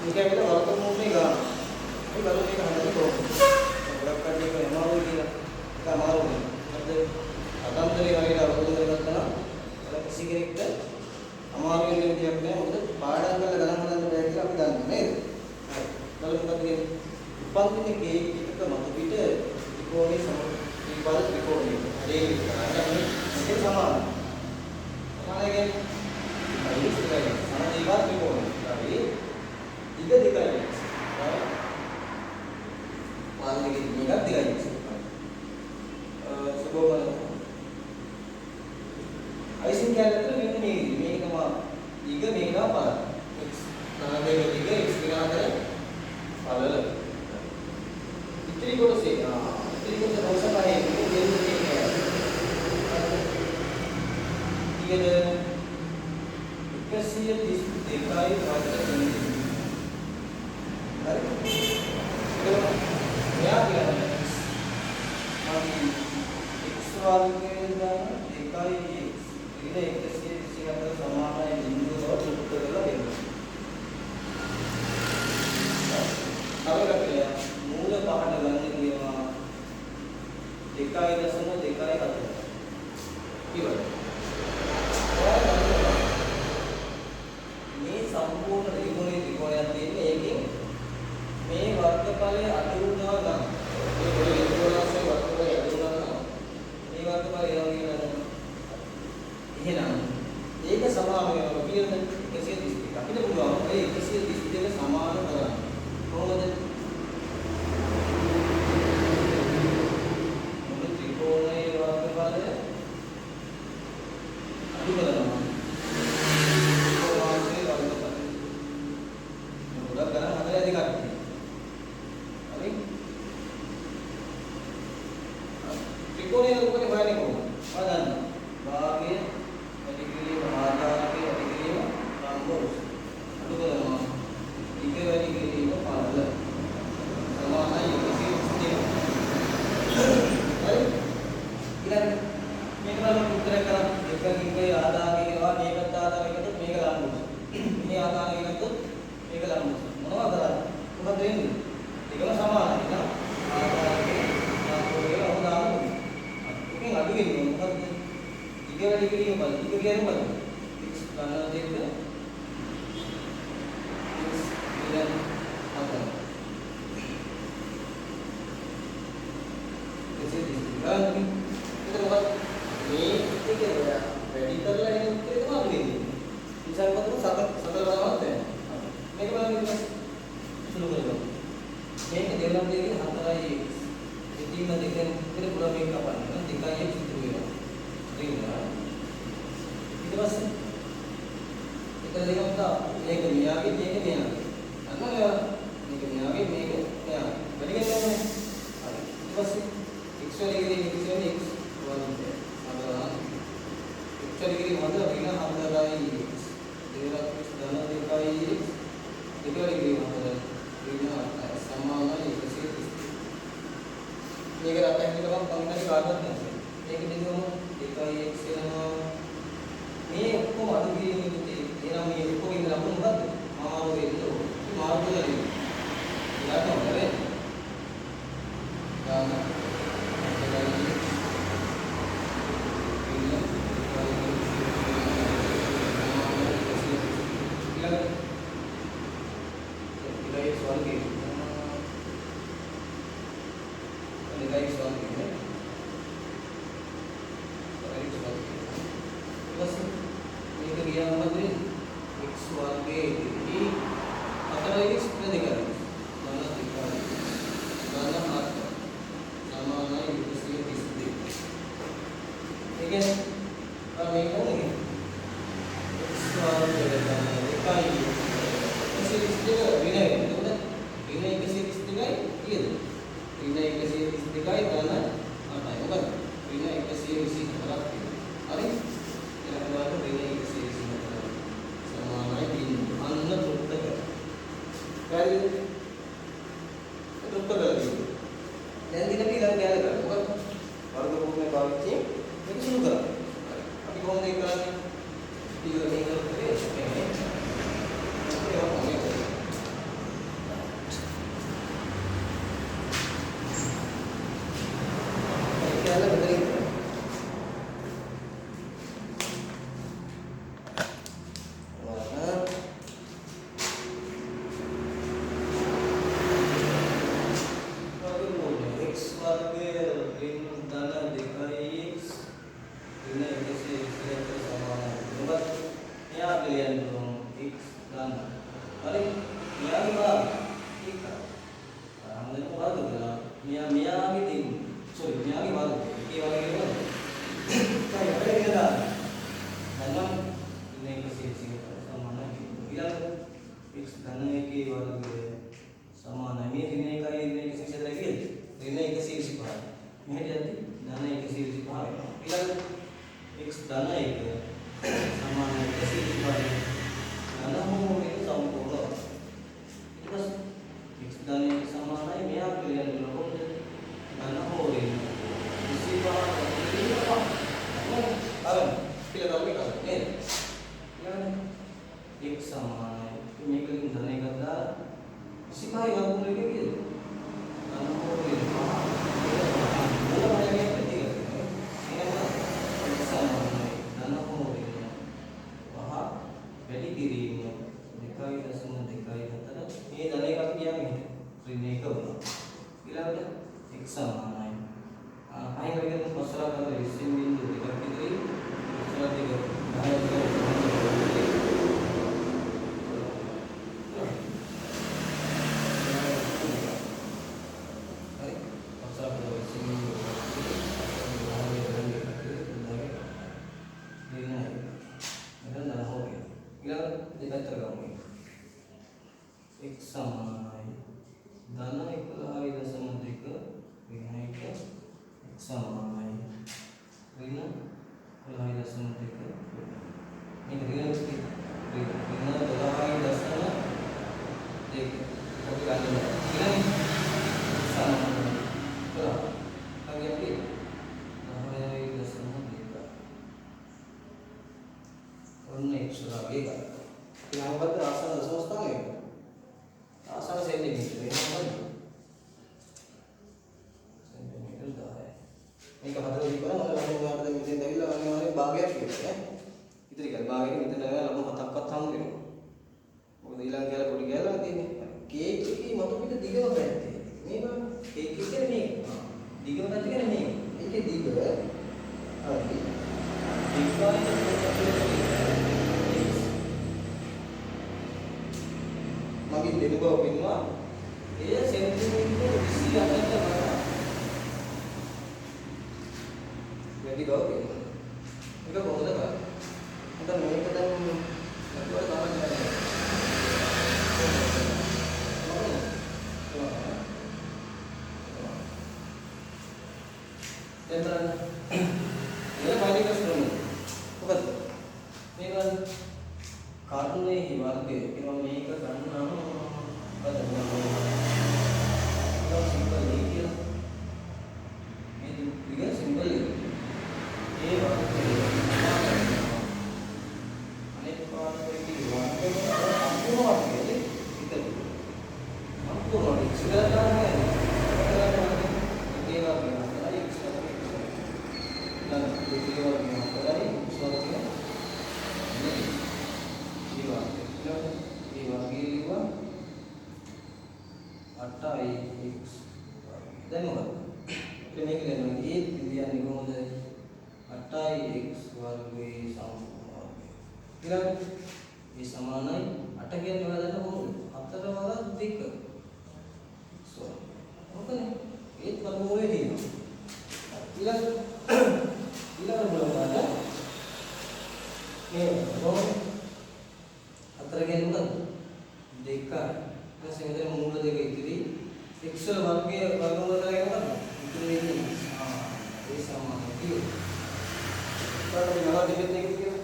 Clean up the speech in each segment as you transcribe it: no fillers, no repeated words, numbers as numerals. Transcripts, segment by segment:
මේක ඇවිල්ලා වර්ගමූලයේ ගාන. අපි බලමු මේක හදන්නේ කොහොමද. ගොඩක් කට්ටිය ඒක අමාරුයි කියලා. ඒක අමාරු නෑ. හරිද? කතන්දරේ හරියට අවබෝධ කරගත්තා නම් ඔයාලා කිසි කෙනෙක්ට අමාරු වෙන්න විදියක් නෑ. මොකද පාඩම් කරලා ගණන් හදන්න බෑ කියලා අපි දන්නවා නේද? හරි. බලමු මොකද කියන්නේ. උපන් දින කේක් එකක මතු පිට ත්‍රිකෝණයේ සම ත්‍රිපාද ත්‍රිකෝණයක. හරි ඒක විතරයි. මේක සමානයි. සමානයි කියන්නේ හරි ඉස්සරහින් සම ද්විපාද ත්‍රිකෝණය. හරි. දිග දෙකයි. හරි. පාද දෙකේ මේකත් දෙකයි. සුබෝම අයිසින් කැලේ මෙන්න මේ විදිහට. මේක තමයි දිග මේක තමයි පළල. X ධන දෙක දිග x දෙක අතර පළල. ඉතිරි කොටසේ ඉතිරි කොටස දවස පහේ මේ දෙන්න තියෙන්නේ. කීයද? 132යි වර්ග සෙන්ටිමීටර. හරි. එතකොට මෙයා කියන්නේ අපි x වර්ගය ධන 2x ඍණ 124 සමානයි බිඳුව බව තෘප්ත කරලා දෙන්න. තව එකක් කියලා මූල පහට ගන්න කියනවා 2.24. ඉවරයි. ඔයාලා දන්නවා මේ සම්පූර්ණ ත්‍රිකෝණයේ ත්‍රිකෝණයක් තියෙන්නේ ඒකෙන් මේ වර්ගඵලය අඩු වුණා නම් මේ පොඩි ත්‍රිකෝණාංශයේ වර්ගඵලය අඩු වුණා නම් මේ වර්ගඵලය එනවා කියලා දන්නවා. එහෙනම් ඒක සමාන වෙනවා කීයද? 132. අපිට පුළුවන් ඔය 132 සමාන කරන්න. කොහොමද? මුළු ත්‍රිකෝණයේ වර්ගඵලය අඩු කරනවා ත්‍රිකෝණාංශයේ වර්ගඵලය. ගොඩක් ගණන් හදලා ඇති කට්ටිය. හරි? ත්‍රිකෝණයේ වර්ගඵලය හොයන්නේ කොහොමද? ඔයා දන්නවා. භාගය වැඩි කිරීම ආධාරකය වැඩි කිරීම ලම්බ උස. අඩු කරනවා දිග වැඩි කිරීම පළල සමානයි 132. හරි? ඊළඟට මේක බලමු උත්තරයක් කරන් එක දිගයි ආධාරකය කියලා මේකත් ආධාරකය ගත්තොත් මේක ලම්බ උස. මේ ආධාරකය ගත්තොත් මේක ලම්බ උස. මොනවද කරන්නේ? මොකද වෙන්නේ? දෙකම සමානයි නේද? ආධාරකය ලම්බ කියලා ඔහොම දාන්න ඕනේ. ඔකෙන් අඩු වෙන්නේ මොකද්ද? දිග වැඩි කිරීම බලන්න. දිග කියන්නේ මොකද්ද? x ධන 2 x ඍණ 4. එසේ දිග. එතකොට මොකද්ද? මේ ටික වැඩි කරලා එන උත්තරේ තමයි අඩු වෙන්නේ. නිසා මොකද සතර සතර බලවත් වෙනවා. මේක බලන්න ඊට පස්සේ සුළු කරගමු. මේක දෙවනම් දෙකේ 4යි x. දෙකීම දෙකෙන් උත්තර පුළුවන් මේක කපන්න. 2යි x ඉතුරු වෙනවා. ඍණ ඊට පස්සේ එක දෙකක් තා මේක මෙයාගේ මේක මෙයාගේ. දන්නවද? මේක මෙයාගේ මේක මෙයාගේ. වැඩි ගන්න ඕනේ. හරි. ඊට පස්සේ x වැඩි කිරීම x වෙන්නේ x වර්ගය. හතරක් x වැඩි කිරීම හතර ඍණ 4යි x. දෙකක් x ධන 2යි x. දෙක වැඩි කිරීම හතර ඍණ 8යි සමානයි 132. මේක රටක් කියලා මම හිතන්නේ කාටවත් නෑ. මේක දෙකම 2යි x වෙනවා. මේ ඔක්කොම අඩු කිරීමේ පුතේ. එහෙනම් මේ ඔක්කොම ඉන්න ලකුණු මොකද්ද? මාරු වෙන්න ඕන. අපි මාරු කරලා දෙන්න. ඊළඟට මොකද වෙන්නේ? ධන 4යි x ඍණ 2යි x සමානයි 132. ඊළඟට 2යි x වර්ගය. 2යි x වර්ගය නේ. 2යි x වර්ගය. ඊට පස්සේ මේක ගියාම මොකද වෙන්නේ? x වර්ගයේ ඉතිරි 4x ඍණ 2යි ධන 2යි ධන 7 සමානයි 132. ඒ කියන්නේ අර මේක කොහොමද කියන්නේ? x වර්ගය ධන 2යි 132 ඍණ වෙනවා. එතකොට ඍණ 132යි කීයද? ඍණ 132යි ධන 8යි. මොකද්ද? ඍණ 124ක් තියෙනවා. හරි? ඊළඟ බලන්න ඍණ 124 සමානයි බිඳුව. අන්න තෘප්ත කරා. හරිද? තෘප්ත කරලා තියෙනවා. දැන් දින ඊළඟ කෑල්ල කරන්න. මොකද්ද? වර්ග භූමිය පාවිච්චි මේක සුළු කරන්න. හරි. අපි කොහොමද ඒක කරන්නේ? ඊළඟ මේක උත්තරේ මේ. ලියන්න පුළුවන් x ධන. හරි. මෙයාගේ භාගය එක. හැමදේම වර්ග කරලා මෙයා මෙයාගේ දෙන්න. සෝරි මෙයාගේ වර්ග. එකේ වර්ගය මොකද්ද? එකයි වර්ගය කියලා දාන්න. දැන් නම් 124 සමානයි. ඊළඟ x ධන එකේ වර්ගය සමානයි. මේ ඍණ එකයි ඍණ 124 කීයද? ඍණ 125. මෙහෙට යද්දි ධන 125 වෙනවා. ඊළඟ x ධන 1 සමානයි 125 ධන හෝ එක සම්පූර්ණ. ඊට පස්සේ x ධන 1 සමානයි මෙයා කියන්නේ කොහොමද? ධන හෝ ඍණ 25 අර කියලා ගන්න එක නේද? ඊළඟ x සමානයි මේක වලින් ධන එකක් දාලා 25 වර්ගමූල එක කීයද? ධන හෝ ඍණ 5. මූල පදයක් ඇති කරගන්න. එහෙනම් x සමානයි ධන හෝ ඍණ 5 වැඩි කිරීම 2.24 මේ ධන එකක් ගියාම මෙහෙට ඍණ 1 වුණා. ඊළඟට x සමානයි පහෙන් වැඩි කරමු පස් වරක් අතර 20 බිංදු දෙකක් ඉතිරි පස් වරක් දෙක 10 දෙක හරි පස් වරක් දෙක 20 බිංදු දෙකක් ඉතිරි 10 දෙක ඉතිරි 10 ඍණ 1 මෙතන ධන හෝ වෙනවා. ඊළඟ දෙපැත්තට ගමු. x සමානයි ධන 11.2 ඍණ 1 x සමානයි ඍණ 11.2 මේක ඍණ ඍණ 12.2 අපි ගන්න බෑ. ඊළඟ x සමානයි 11 හරි අපි 10.2 ඔන්න x වගේ ගත්තා. ඊළඟ මොකද්ද ආසන්න දශම ස්ථානය? ආසන්න සෙන්ටිමීටර. එහෙනම් මොකද්ද? සෙන්ටිමීටර් 10. මේක හතර දීපුවම ඔන්න ලකුණු ගන්න දැන් මෙතෙන් ඇවිල්ලා අනිවාර්යෙන් භාගයක් කියනවා ඈ. ඉතිරි කර භාගයෙන් මෙතන ඇවිල්ලා ලකුණු හතක්වත් හම්බ වෙනවා. මොකද ඊළඟ කැල පොඩි කැලක් තියෙන්නේ. කේක් එකේ මතු පිට දිගම පැත්තේ. මේ බලන්න. කේක් එක කියන්නේ මේක. දිගම පැත්ත කියන්නේ මේක. ඒකේ දිග හරි. 2.4 මගින් දෙන බව පෙන්වනවා. එය සෙන්ටිමීටර් 28ට වඩා වැඩි බව පෙන්වනවා. ඒක කොහොමද කරන්නේ? නැත්නම් මේක දැන් නතුවර තමයි කරන්නේ. දැන් බලන්න. මේක පයිලිකස් ක්‍රමය. මොකද්ද? මේ බලන්න. කර්ණයේ වර්ගය කියනවා මේක ගන්නවා මොකද මේක සිම්පල් ඒ කියලා. මේ දිග සිම්පල් ඒ. ඒ වර්ගය අනෙක් පාර්ශ්වයේ වර්ගය සම්පූර්ණ වර්ගයද එකතු. සම්පූර්ණ වර්ගය ඉස්සරහට ගන්න එකේ වර්ගය හතරයි x වර්ගය x. ඊළඟ දෙකේ වර්ගය හතරයි x වර්ගය නෙමෙයි. ඒ වර්ගය. ඊළඟ ඒ වර්ගය ලිව්වා 8x වර්ගය. දැන් මොකද? අපිට මේක ලියන්න ඒ ලියන්නේ කොහොමද? 8x වර්ගයේ සම්පූර්ණ වර්ගය. ඊළඟ මේ සමානයි 8 කියන්නේ ඔයාලා දන්න කොහොමද? 4 වරක් 2 x වර්ගය. ඔකනේ. ඒත් වර්ගමූලයේ තියෙනවා. ඊළඟ ඊළඟ බලන්න මේ කොහොමද? 4 කියන්නේ මොකද්ද? 2යි. ඊට පස්සේ මෙතන මූල දෙක ඉතිරි x වල වර්ගය වර්ගමූල කරගෙන මොකද්ද? ඉතිරි වෙන්නේ x. ආ ඒ සමානයි කීයද? බලන්න මේ නව දෙකෙන් දෙක කියලා.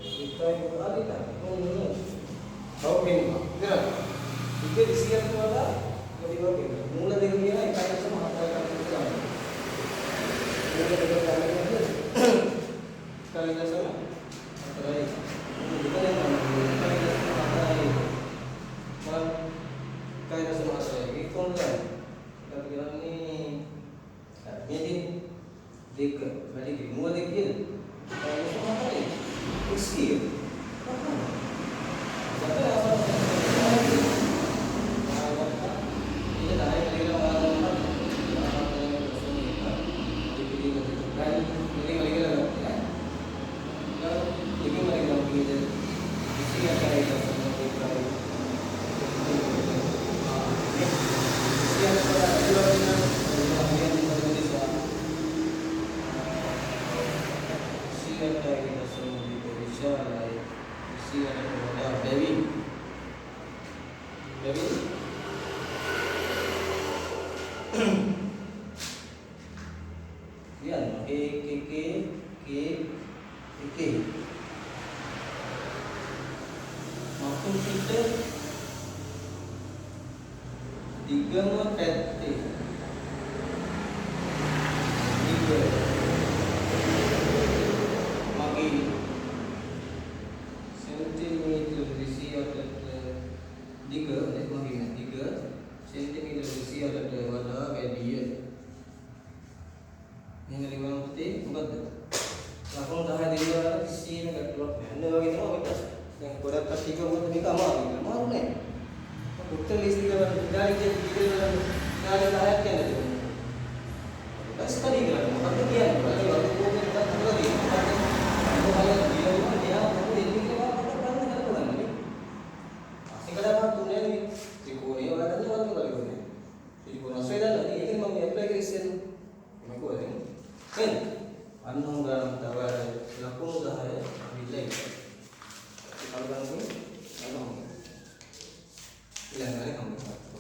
එකයි හරි නේද? ඔන්න ඔන්න. ඔව් පෙන්නවා. ඉතින් එක 28 වඩා වැඩි බව පෙන්නවා. මූල දෙක කියන 1.4 එකක් විතර ගන්නවා. මූල දෙක ගන්න කියන්නේ 1.4යි. මූල දෙක ගන්න 1.4යි. බලන්න 1.4යි. ඒක කොහොමද ගන්නේ? අපි ගන්නේ මේ තියෙන දෙක වැඩි කිරීම. මූල දෙක කීයද? 1.4යි. x කීයද? 5. 28 දශම දිග විශාලයි 28ට වඩා බැවින් බැවින් කියන්න 1 1 1 1 මතු පිට දිගම පැත්තේ දිග මගේ සෙන්ටිමීටර් 28ට දිග මගේ නෑ දිග සෙන්ටිමීටර් 28ට වඩා වැඩිය. එහෙම ලිව්වම පුතේ මොකද්ද? ලකුණු 10 දෙන්නවා කිසිම ගැටලුවක් නෑ. අන්න ඒ වගේ තමයි ඔය ප්‍රශ්න. දැන් ගොඩක් කට්ටිය කිව්වා මොකද මේක අමාරුයි කියලා. අමාරු නෑ. උත්තර ලිස්ට් එක බලන්න විනාඩි කීයක් විතර විනාඩි 10ක් යන තිබුණා. බස් ස්ටඩි කරන්න මොකද්ද කියන්නේ? ඔයාලගේ වර්ග කෝපේ එකක් හදලා තියෙනවා. මොකද්ද? අන්න ඔයාලා කියනවා මෙයා මොකද එන්නේ කියලා පොඩ්ඩක් බලන්න කරලා බලන්න නේ. පස්සේ කඩපත් තුනේ නෙමෙයි. ත්‍රිකෝණය ඔයාලා දන්න වර්ග ත්‍රිකෝණය. ත්‍රිකෝණ අශ්වය දන්නවා. ඉතින් ඒකනේ මම ඇප්ලයි කරේ ඉස්සෙල්ලා. මම කිව්වා දැන්. නේද? අන්න හොඳ ගන්න තව ලකුණු 10 අවිල්ලා ඉන්නවා. කල් ගන්න අන්න හොඳ. ඊළඟ ගානේ හම්බ වෙනවා.